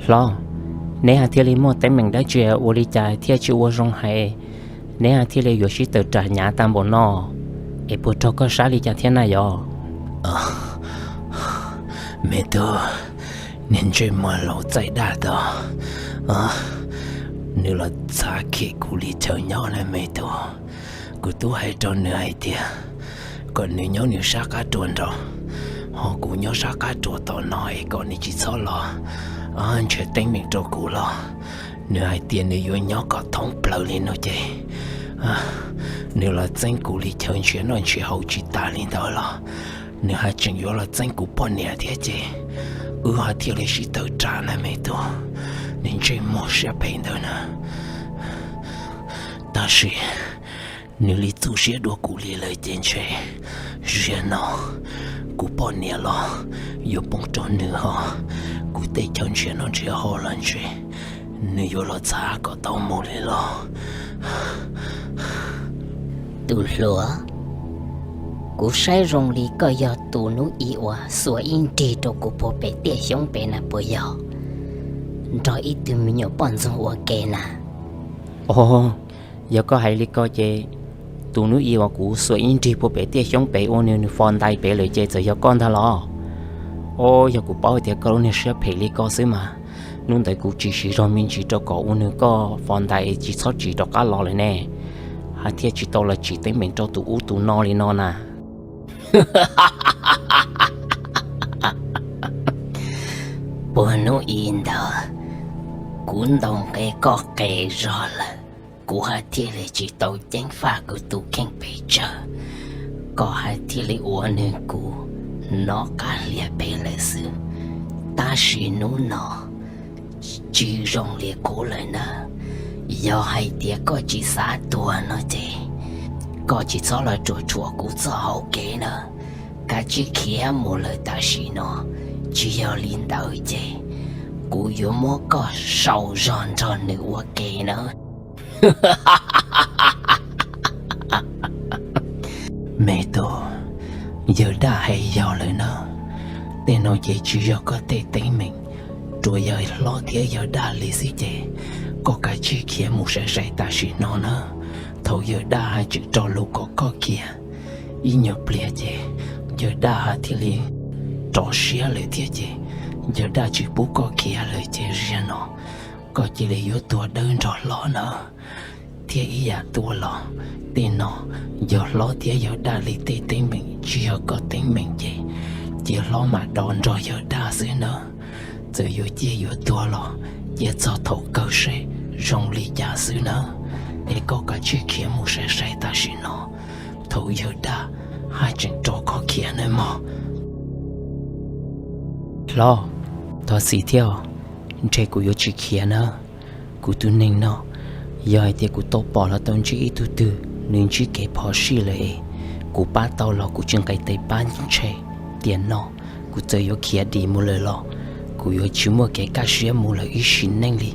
Hlob, neb hais thiaj li muaj teeb meem dab tsi ua li cas thiaj tsis ua zoo hais, neb hais thiaj li yuav sib tawm ram hnyav tag npaum no, es puas raug koj sab li cas thiab na yog? Me tub, niag ntsej muag laus txaij daj tod, nws los txhav khiav kuv li chaw nyob na me tub. Kuv twb hais rau nws hais tias kom nws nyob nws sab qab ruas nraud, ho kuv nyob sab qab ruas tom no es kom nws tsis txhob los ntshaw teeb meem rau kuv los nws hais tias nws yuav nyob kom thoob plaws li no ces nws los txeeb kuv li chaw nrhiav noj nrhiav haus tsis tas li ntawd los nws haj tseem yuav los txeeb kuv poj niam thiab ces wb ho thiaj li sib tawm ram na me tub. Nws ntsej muag siab phem ntawd na. Tab sis nws li txuj siab dua kuv li lawm ces ntshe ziag no kuv poj niam los yuav poob rau nws ho kuv tej chaw nrhiav noj nrhiav haus los ntshe nws yuav los txhav kom tau mus li los. Tus hluas, kuv saib zoo li koj yog tus hnub ib uas xuas ib nrig rau kuv puag pem tiaj xyoob pem na puas yog? Nrog ib tug me nyuam poj ntxoog ua ke na. Os, yog koj hais li ko ces tus hnub ib uas kuv xuas ib nrig puag pem tiaj xyoob pem ua nws nws fo ntais pem lawm ces txawm yog koj ntag los? Os, yog kuv paub tias koj lub niag siab phem li ko xwb mas hnub ntawd kuv tsis siv zog me ntsis rau kom ua nws koj fo ntais tsis txhob tsim rov qab los lawm ne, haj thiaj tsis tau los tsim teeb meem rau tus ub tus no li no na. Puag hnub ib ntawd kuv ntaus nqe koj qes zog lawm, kuv haj thiaj li tsis tau ceeb faj kuv tus kheej pes tsawg, koj haj thiaj li ua nws kuv hnov qab hlias pem lawm xwb. Tab sis hnub no tsis zoo li qub lawm na. Yog hais tias koj tsis xav tuag no ces koj tsis txhob los ruam tshuam kuv txoj hauv kev na. Kav tsij khiav mus lawm tam sim no, tsis yog li ntawd ces kuv yuav muab koj sau zog nrog nws ua ke na. Me tub, yawg daj hais yog lawm na, tej no ces tsis yog koj tej teeb meem, tsuas yog hlob thiab yawg daj li xwb ces koj kav tsij khiav mus sai sai tam sim no na. Thaum yawg daj haj tseem rau lus kom koj khiav, ib nyuag pliag ces yawg daj haj thiaj li rov siab lawm thiab ces yawg daj tsis pub koj khiav lawm ces ziag no koj cia li yuav tuag dawb nrog hlob na. Thiab ib yam tuaj los, tej no yog hlob thiab yawg daj li tej teeb meem, tsis yog koj teeb meem ces cia hlob mam do nrog yawg daj xwb nawb. Txawm yuav ciaj yuav tuag los cia txog thaum kawg seb zoo li cas xwb nawb. Es koj kav tsij khiav mus sai sai tam sim no, thaum yawg daj haj tseem rov koj khiav nawb mog. Hlob, thov txim thiab, ntshe kuv yuav tsis khiav nawb. Kuv tus neeg no, yog hais tias kuv tau pom los tau ntsib ib tug twg nws ntsib kev phom sij lawm es kuv pab tau los kuv tsis nqis tes pab ntshe tiam no kuv txawm yuav khiav dim mus lawm los kuv yuav tsis muaj kev kaj siab mus lawm ib sim neej li.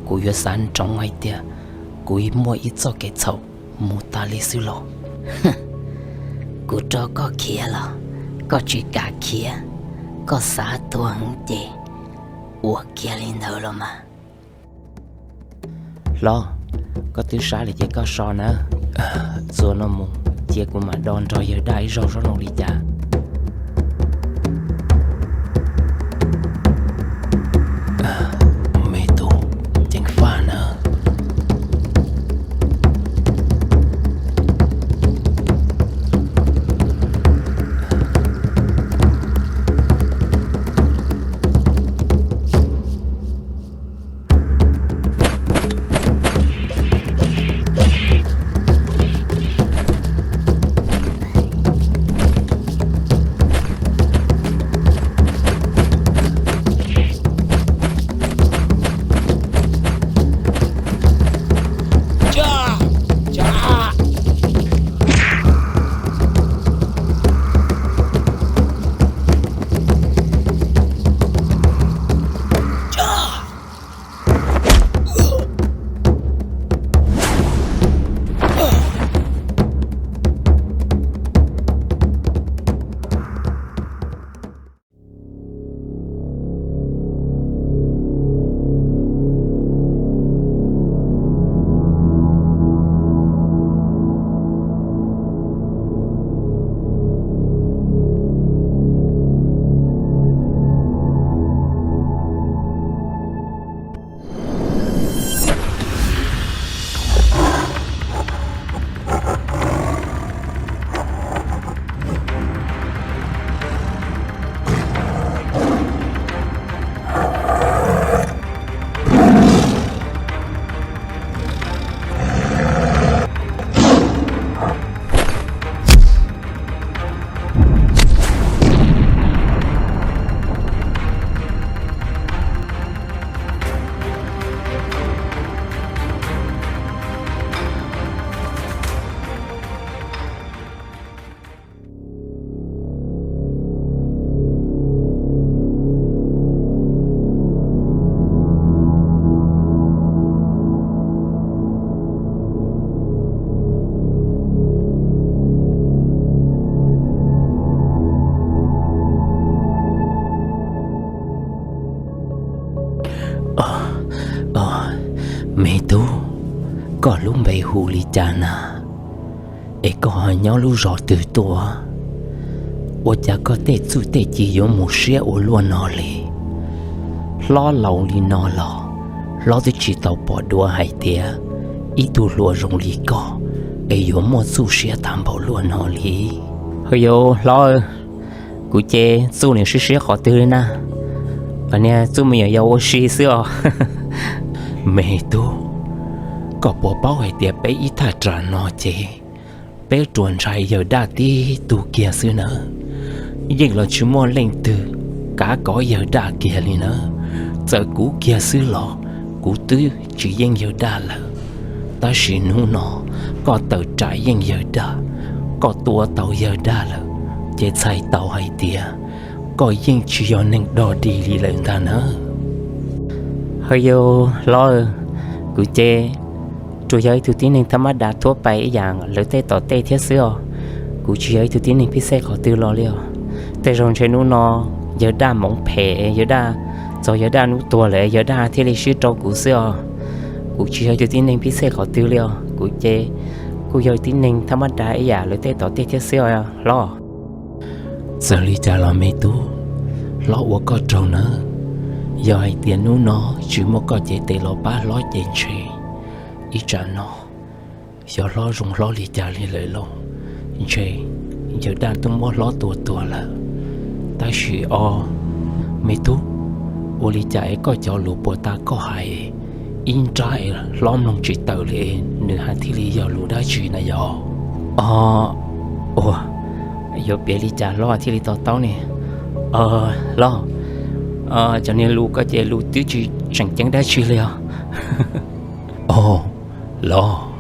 Kuv yuav xav nrov hais tias kuv muaj ib txoj kev txhaum mus tas li xwb los. Kuv rau koj khiav los koj tsis kam khiav, koj xav tuag heev ces ua kiag li ntawd los mas. Hlob, koj twb sab li ces koj so nawb. Txuas no mus cia kuv mam do nrog yawg daj ib zaug saib zoo li cas. Me tub, ceev faj nawb. Koj lub npe hu li cas na? Es koj ho nyob lub zos twg tuaj? Ua cas koj tej txuj tej ci yuav mus siab ua luaj no li? Hlob laus li no los hlob twb tsis tau pom dua hais tias ib tug hluas zoo li koj es yuav muaj txuj siab tag npaum luaj no li. Hwv, yog hlob, kuv ces txuj niag siab siab qhov twg li na? Niag txuj me nyuam yaus ua si xwb os. Me tub, koj puas paub hais tias peb ib thaj tsam no ces peb ruas ntshai yawg daj tib tug kiag xwb nawb. Yeej los tsis muaj leej twg kav kov yawg daj kiag li nawb. Txawm kuv kiag xwb los kuv twb tsis yeej yawg daj lawm. Tab sis hnub no koj tawm tsam yeej yawg daj, koj tua tau yawg daj lawm, ces txhais tau hais tias koj yeej tsis yog neeg dog dig li lawm ntag nawb. Hwv, yog hlob, kuv ces tsuas yog ib tug tib neeg thab mab dav thuab pais ib yam lawv tej tom tej thiab xwb os. Kuv tsis yog ib tug tib neeg phij xej qhov twg los li os. Tej zaug ntshe hnub no yawg daj moov phem, yawg daj txog yawg daj hnub tuag lawm yawg daj thiaj li sib rau kuv xwb os. Kuv tsis yog ib tug tib neeg phij xej qhov twg li os, kuv ces kuj yog tib neeg thab mab dav ib yam lawv tej tom tej thiab xwb os hlob. Txawm li cas los me tub, hlob ua koj tsaug nawb. Yog hais tias hnub no tsis muaj koj cev tes los pab hlob ces ntshe ib tsam no xyov hlob zoo hlob li cas li lawm lauj. Ntshe yawg daj twb muab hlob tua tuag lawm. Tab sis os, me tub, ua li cas es koj cov lus puas tas koj hais ib nrab es hlob mloog tsis tawm li, nws hais thiaj li yog lus dab tsi na yog? Os, ua, yuav piav li cas hlob thiaj li to taub ne? Hlob, cov niag lus koj ces lus twb tsis tseem ceeb dab tsi li os. Os, los,